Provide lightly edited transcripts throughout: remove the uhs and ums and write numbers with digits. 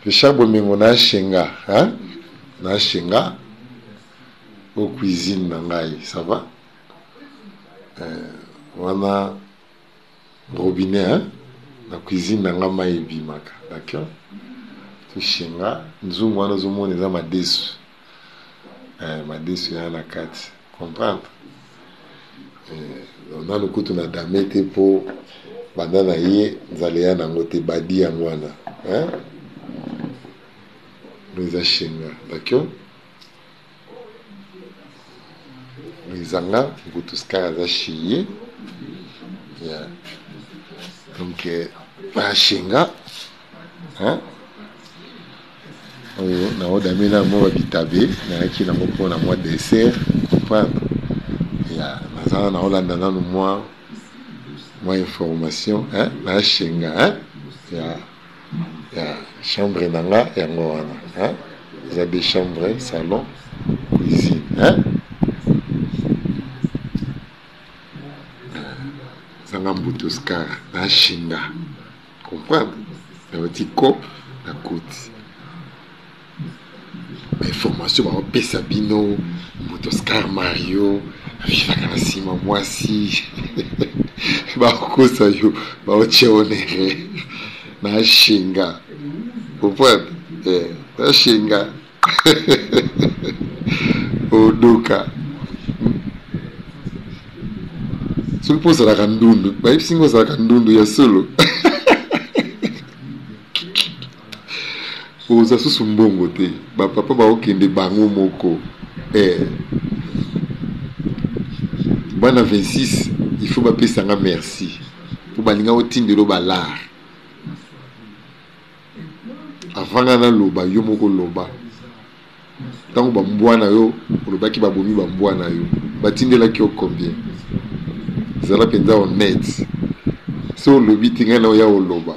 Richard Bomengo na Shenga, hein? Na Shenga au cuisine na ngai, ça va? Euh, wana robinet, hein? Na cuisine na ngai mai ebimaka, d'accord? Toshenga nzungu wana ozomona eza madesu. Eh, madesu ya na kati, comprendre? Eh, nanu kutu na dame te mpo banda na ye nzala eya nango te badi yango wana hein? Eza shenga d'accord eza nga mbutu scar aza chez ye yeah. Donc eh, ashenga hein? Oyo naodame na mwa babitabe nayaki nango mpona mwa dessert comprendre ya naza naolanda nanu mwa mwa information hein? Nashenga hein? Ya ya chambre na nga yango wana hein? Eza de chambre salon cuisine hein? Zanga mbutu scar nashinga comprendre nauti ko na koti bainformation baopesa bino moto Oscar Mario avivaka na nsima mwasi bakokosa yo baotia onere na shinga comprendre eh, na shinga odoka soki mpo ozalaka ndundu bayebisi ngo ozalaka ndundu ya solo oza susu mbongo te bapapa baokende bango moko eh. Bana 26 il faut bapesa nga merci mpo balinga otindelo balare avant nga naloba yo moko loba ntango bambwa na yo olobaki babomi bambwa na yo batindelaki yo combien zala mpenza honnête so olobi te ngai na oya oloba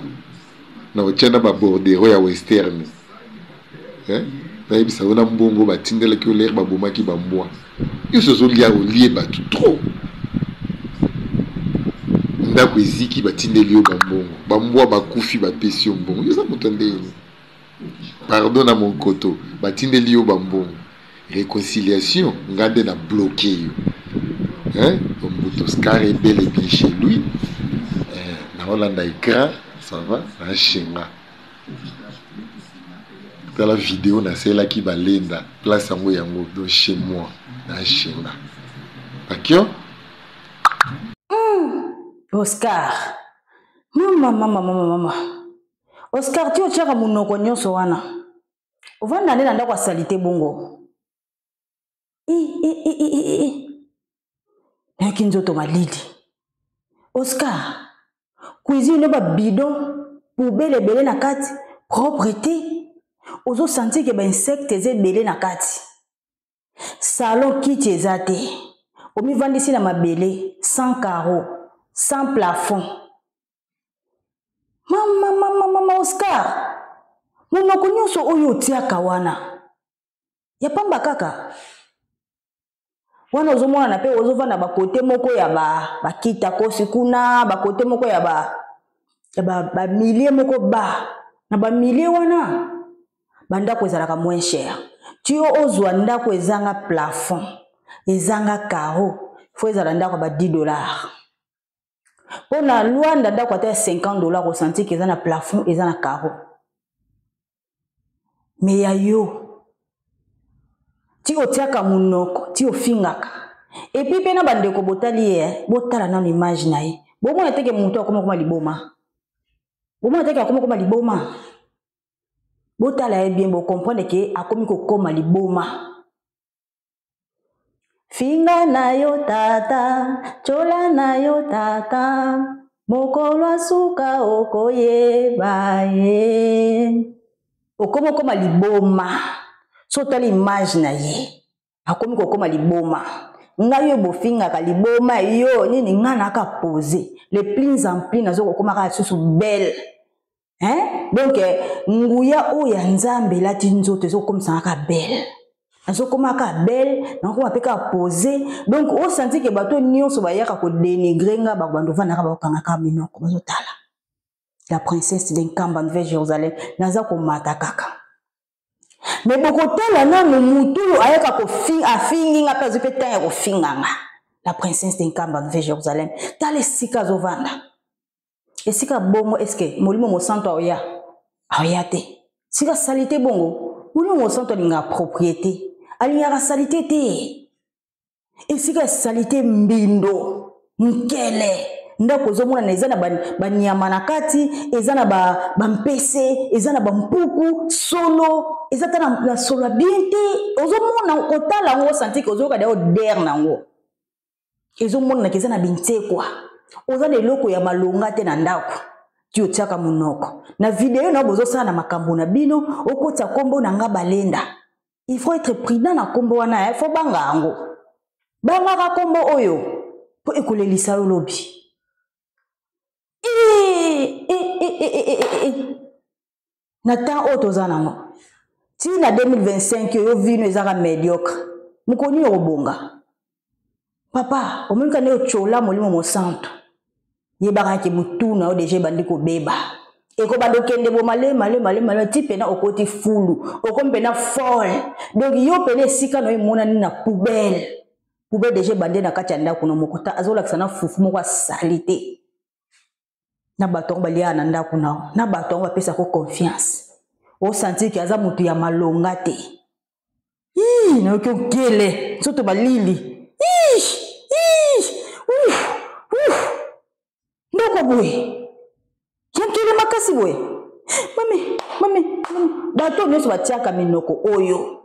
na otya na babordero ya western eh? Nayebisa yo na mbongo batindelaki yo lere babomaki bambwa nyonso ozolia olie bato trop ndako eziki batindeli yo bambongo bambwa bakufi bapesi yo mbongo yo oza moto ndenge pardon na monkoto batindeli yo bambongo réconciliation nga nde na bloqué yo hein Mbutu Oscar est bel et bien chez lui eh, na olanda écran ça va na shenga tala video nasalelaki balenda place yango yango donc chez moi na shenga akio Oscar mama mama mama mama Oscar ti otiaka monoko nyonso wana ovanda nde na ndako ya salite bongo nayoki nzoto malili Oscar cuisine no babidon poubele ebele na kati propre te ozosentir ke bainsecte eza ebele na kati salon kiti eza te omivandisi na mabele sans carreau sans plafond mama mama mama Oscar monoko nyonso oyo otiaka wana ya pamba kaka wana ozomonana mpe ozovanda bakote moko ya bakita kosi kuna bakote moko ya ba ya bamilie ba moko ba na bamilie wana bandako ezalaka moins cher ti yo ozwa ndako ezanga plafond ezanga carreau fo ezala ndako ya ba 10 dollars mpo na Luanda ndako ata ya 50 dollars osanti ke eza na plafond eza na carreau me ya yo ti otiaka monoko ti ofingaka epuis mpe na bandeko botali ye botala nano image na ye bomona teke moto akoma koma liboma bomona teke akoma koma liboma botala ye bien bocomprendre ke akomi kokoma liboma finga na yo tata tyola na yo tata mokolo asuka okoyeba ye okomi okoma liboma so otali image na ye akomi kokoma liboma ngai oyo bofingaka liboma yo nini ngai naka pose le plus en plus nazo kokoma kaka lisusu belle hein? Donc nguya oyo ya nzambe elati nzoto ezokomisaka kaka belle nazokoma kaka belle nakokoma mpe kaka pose donc osanti ke bato nyonso bayaka kodenigre nga bakobanda ovandaka bakokanga kaka minoko bazotala. La princesse de Nkamba, Nouvelle Jérusalem, naza komata kaka. Me bokotala nanu mutu oyo ayaka kofinga, afingi nga mpe azwi mpe temps ya kofinga nga. La princesse de Nkamba, Nouvelle Jérusalem, tala esika azovanda. Esika bongo, eske molimo mosantu aoya? Aoya te. Sika salite bongo, molimo mosantu alingaka propriété, alingaka salite te. Esika ya salite, mbindo, nkele, ndako ozomonana eza na banyama na kati, eza na bampese, ba eza na bampuku, solo eza ta na solo ya bien te. Ozomona kotala yango, osanti ke ozoyoka deya odere na yango, ezomonanaka eza na bintekwa. Oza na eloko ya malonga te na ndako, ti otiaka monoko na video na yo, bozosala na makambo na bino, okotisa nkombo na nga Balenda. Il faut être prudent na nkombo wana, faut banga yango, bangaka nkombo oyo mpo ekolelisa yo lobi. E, e, e, e, e, e, e. Na temps oyo toza nango ti na 2025, oyo vino ezaka médiocre, mokolo nini okobonga? Papa, omoni ka nde otyola molimo mosantu, yebaka ke motu na yo deja ebandi kobeba, ekobanda okende bo male male male male ti mpena okoti fulu, okomi mpena folle. Donc yo mpena esika na yo emonani na poubelle. Poubelle deja ebandi na kati ya ndako na moko, ta azolakisa na fufu moko asali te na bato yango baliaka na ndako na yo, na bato yango bapesako confiance, osentir ke aza motu ya malonga te. Ii, nayoki okele nzoto malili. Ii, ii, uf, uf. Ndako boye ya nkele makasi boye, mami mami mami. Bato nyonso batiaka minoko oyo,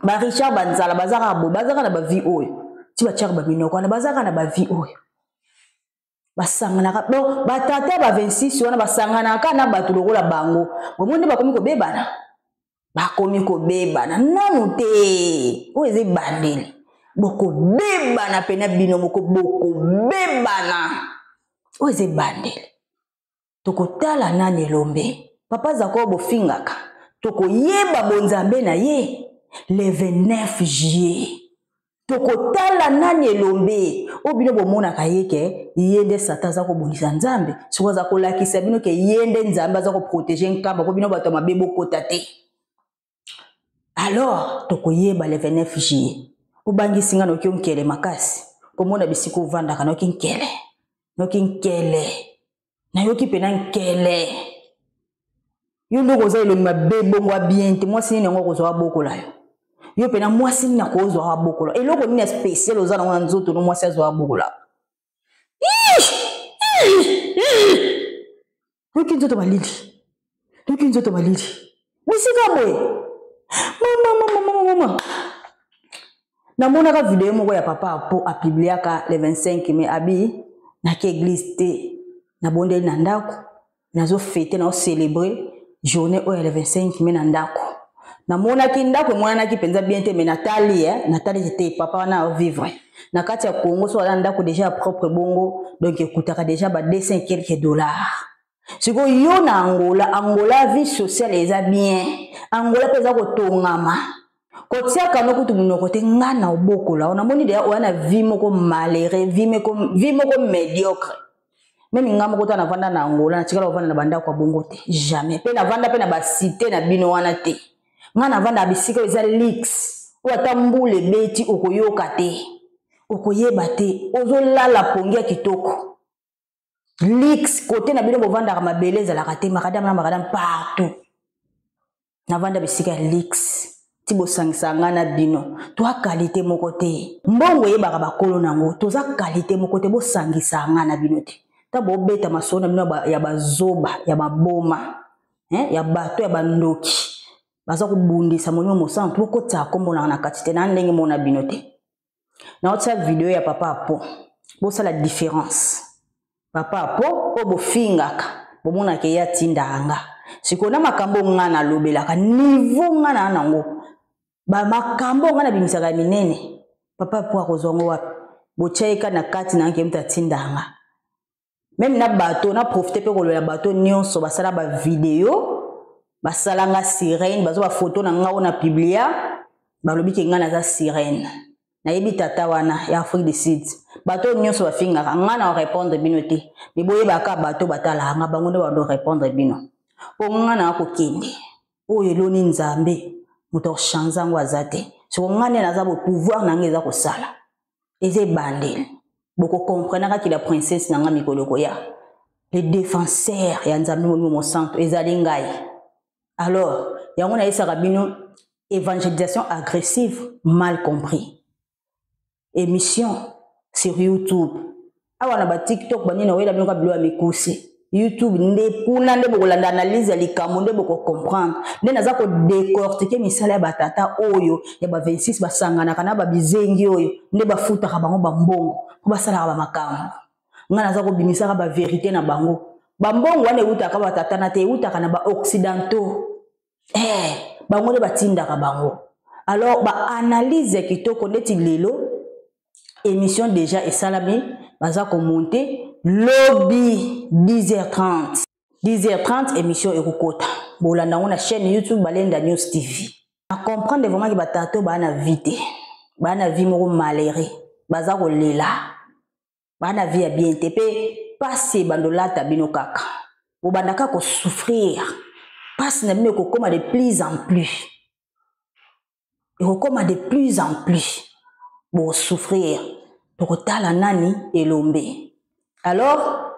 ba Richard Banzala, baza kaka boye, baza kaka na bavie oyo ti batiaka baminoko wana, baza kaka na bavie oyo basanganaka. Bon, batata ba 26 wana basanganaka na bato lokola bango, bomoni nde bakomi kobebana, bakomi kobebana nanu te. Oyo eza ebandeli, bokobebana pena bino moko, bokobebana. Oyo eza ebandeli, tokotala nani elombe. Papa Zako bofingaka, tokoyeba bonzambe na ye le 29 juillet. Tokotala nani elombe oyo bino bomonaka ye ke ye nde Satan aza kobundisa Nzambe. Soki aza kolakisa bino ke ye nde Nzambe aza koprotege Nkamba mpo bino bato ya mabe bokota te, alors tokoyeba le 29 juillet. Obangisi nga, noki onkele makasi komona bisika ovandaka, noki nkele, noki nkele, nayoki mpena nkele. Yo ndoko oza elongi mabe bongo bien te, mwasi nini yango akozwa abokola yo? Yo mpena mwasi nini akozwa abokola? Eloko nini ya spécial oza nango na nzoto no mwasi azwa abokola? Yoki nzoto malili, yoki nzoto malili bisika boye. Mama mama mama mama, namonaka video moko ya papa po apubliaka le 25 mai, abi naki église te, nabondeli na ndako, nazofete, naocelebre journée oyo ya le 25 mai na ndako. Namonaki ndako emonanaki mpenza bien te, me natali, natali te papa wana avivre na kati ya Congo. So aza ndako deja ya propre bongo, donc ekutaka deja ba 200 et quelques dollars. Sikoyo yo na Angola, Angola vie sociale eza bien, Angola mpe eza kotongama, kotiaka no kutu monoko te. Nga na obokola o namoni deya oya na vie moko malheureux, vie moko médiocre. Meme nga moko ta navanda na Angola, natikala kovanda na bandako ya bongo te, jamais. Mpe navanda mpe na basite na bino wana te. Nga navanda bisika oyo eza luxe, oyo ata mbula ebeti okoyoka te, okoyeba te, ozolala pongi ya kitoko, luxe. Kote na bino bovandaka mabele ezalaka te, makadam na makadam partout. Navanda bisika ya luxe ti bosangisa nga na bino, toa kalite moko te. Mbongo eyebaka bakolo nango, toza kalite moko te, bosangisa nga na bino te. Ta bobeta masolo na bino ya bazoba, ya maboma, ya bato ya bandoki baza kobundisa molimo mosantu, bokotisa nkombo nanga na kati te na ndenge mona bino te. Naotia video ya papa Apo, bosala différence. Papa Apo oyo bofingaka, bomonaka ye atindaka nga sikoyo na makambo nga nalobelaka, niveau nga na nango, bamakambo nga nabimisaka ya minene, papa Apo akozwa ngo wapi? Botia ye ka na kati na nke mutu atindaka nga. Meme na bato na profite mpe kolobela bato nyonso basala bavideo, basala nga sirene, bazwa bafoto na nga oyo na publia, balobi ke nga naza sirene. Nayebi tata wana ya Afrique du Sud. Bato nyonso bafingaka nga na répondre bino te, me boyebaka bato batalaka nga, bango nde bando répondre bino. Mpo nga na kokende oyo eloni Nzambe, moto akochange yango aza te. Soko nga nde naza bo pouvoir na nga eza kosala, eza ebandeli. Bokokomprenaka ki la princesse na nga mikolo koya, le défenseur ya Nzambe Molimo Mosantu ezali ngai. Alors yango nayesaka bino évangélisation agressive mal compris. Émission sur YouTube awa na ba TikTok banini, oyela bino ka bilo ya mikuse. YouTube nde kuna nde bokolanda analyse ya likambo, nde bokocomprendre nde naza kodécortiquer misala ya batata oyo ya ba 26 basanganaka na babizengi oyo nde bafutaka bango bambongo mpo basalaka bamakambo. Ngai naza kobimisaka baverité na bango. Bambongo wana eutaka batata na te, eutaka na baoccidentaux, bango nde batindaka bango. Alors baanalyse ya kitoko ndeti lelo émission déjà esalami, baza komonte lobi 10h30. 10h30 émission ekokota, bolanda yango na chaîne YouTube Balenda News TV. Na comprendre vraiment ke batata baa na vie te, baa na vie moko malheureux, baza kolela, baa na vie ya bien te. Mpe pasi ebandolata bino kaka, bobandaka kosouffrir, pasi na bino ekokóma de plus en plus, ekokóma de plus en plus, bosouffrir. Tokotala nani elombe. Alors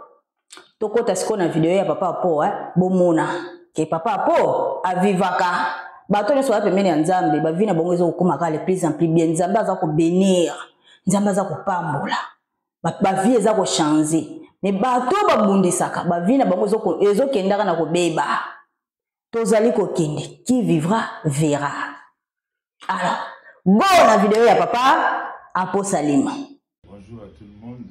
tokota sikoyo na video ya papa Apo, eh? Bomona ke papa Apo avivaka. Bato nyonso baza pembeni ya Nzambe, bavie na bango ezokokóma kaka de plus en plus bien. Nzambe aza kobénir, Nzambe aza kopambola, bavie eza kochanger. Me bato babundisaka, bavie na bango ezokendaka na kobeba. Tozali kokende, qui vivra verra. Alors go na video ya papa Apo Salima. Bonjour à tout le monde.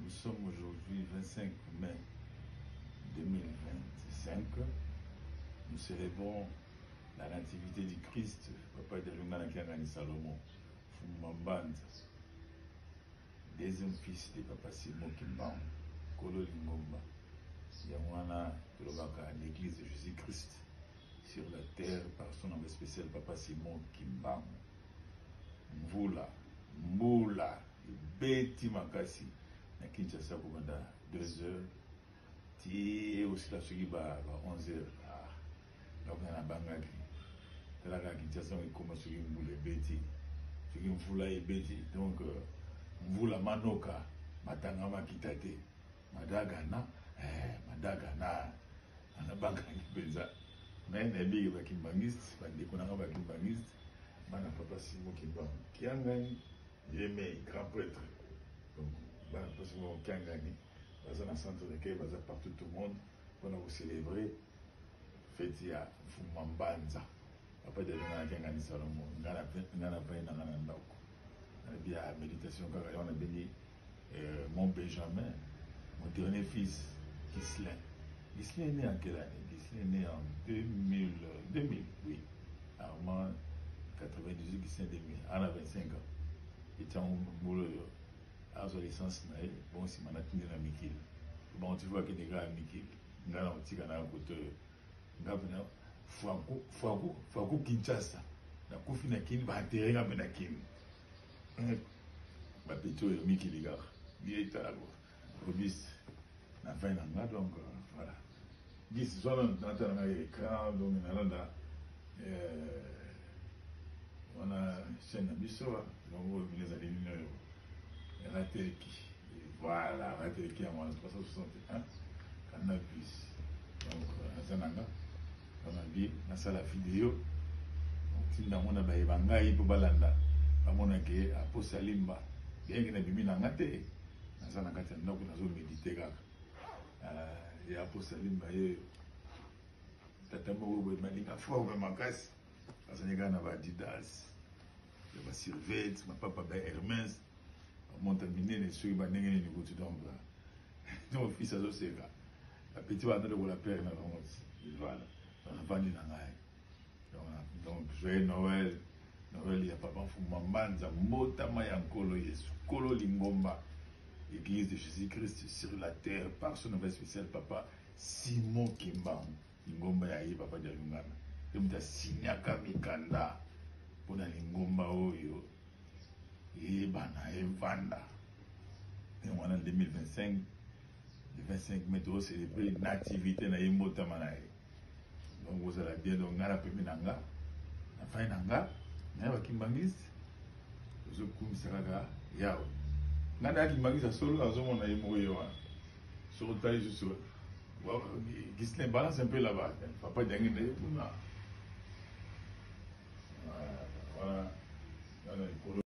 Nous sommes aujourd'hui 25 mai 2025. Nous célébrons la nativité du Christ, Papa Dialungana Kiangani Salomon, Fumambanza, deuxième fils de Papa Simon Kimbangu, Kolo Lingomba. Yango wana tolobaka l'église de Jésus-Christ sur la terre par son nom spécial Papa Simon Kimbangu. Mvula, mbula ebeti makasi na Kinshasa kobanda 2 heures ti osila soki ba 11 heures. Ah, donc nabangaki, talaka Kinshasa ekoma soki mbula ebeti, soki mvula ebeti, donc mvula manoka matanga makita te, madagana, madagana, nabangaki mpenza. Me nayebiki bakimbangiste, bandeko nanga bakimbangiste, bana papa Simon Kimbangu Kiangani, ye me grand prêtre. Donc bana papa Simon Kiangani baza na centre d'accueil, baza partout tout le monde mpona kocélébrer fête ya Mfuma Mbanza, papa Dialungana Kiangani Salomo. Nga na vai nanga na ndako, nayebi ya méditation kaka yango. Nabengi mon Benjamin, mon dernier fils Ghislain. Ghislain est né en quelle année? Ghislain est né en 2000, 2000, oui. Armand 98, Ghislain 2000, ana 25 ans. Etiango mbula oyo azwa licence na ye, bon, nsima natindi na mikili. Bon, tu vois akende kaka mikili, ngai na kotika na kote oyo, nga mpena Franco, Franco, Franco Kinshasa. Nakufi na Kini, baenterre nga mpe na Kini. Bapeti oyo mikili kaka ye etalako robis na fin na nga. Donc voilà, gisi zwana natala ngai écran, donc nalanda wana chaîne na biso. Donc oyo bino ezali nini oyo rateleki? Voilà, rateleki yango wana 361 Canal Plus. Donc naza na nga banabi nasala video, otinda yango na bayeba ngai mpo balanda, bamonake Apo Salimba bien ke nabimi na nga te, naza na kati ya ndako, nazoméditer kaka ye Apo Salimba. Ye tata moko boye malinga forme makasi, azali kaka na baadidas ya basurvêt, mapapa ba Hermès, bamonta minene soki bandenge nini kutu. Donc fils azoseka, bapeti bana lokola père na bango. Voilà, navandi na ngai. Donc joyeux Noël, Noël ya papa Mfuma Mbanza, mbotama ya Nkolo Yesu, Nkolo Lingomba, église de Jésus-Christ sur la terre par son envoyé spécial papa Simon Kimbangu. Lingomba ya ye papa Dialungana ye moto asinyaka mikanda mpona lingomba oyo eyebana evanda. Yango wana 2025, le 25 mai, tocélébrer nativité na ye, mbotama na ye. Donc ozala bien. Donc ngai napemi na nga, nafai na nga naye bakimbangiste, ozokumisa kaka Yawe. Ngai naya kimbangiste ya solo, nazomona ye moko ye wana. Soki otali susu, Gislin, balance un peu là-bas, papa Diangi na ye kuna wana, wana likolo.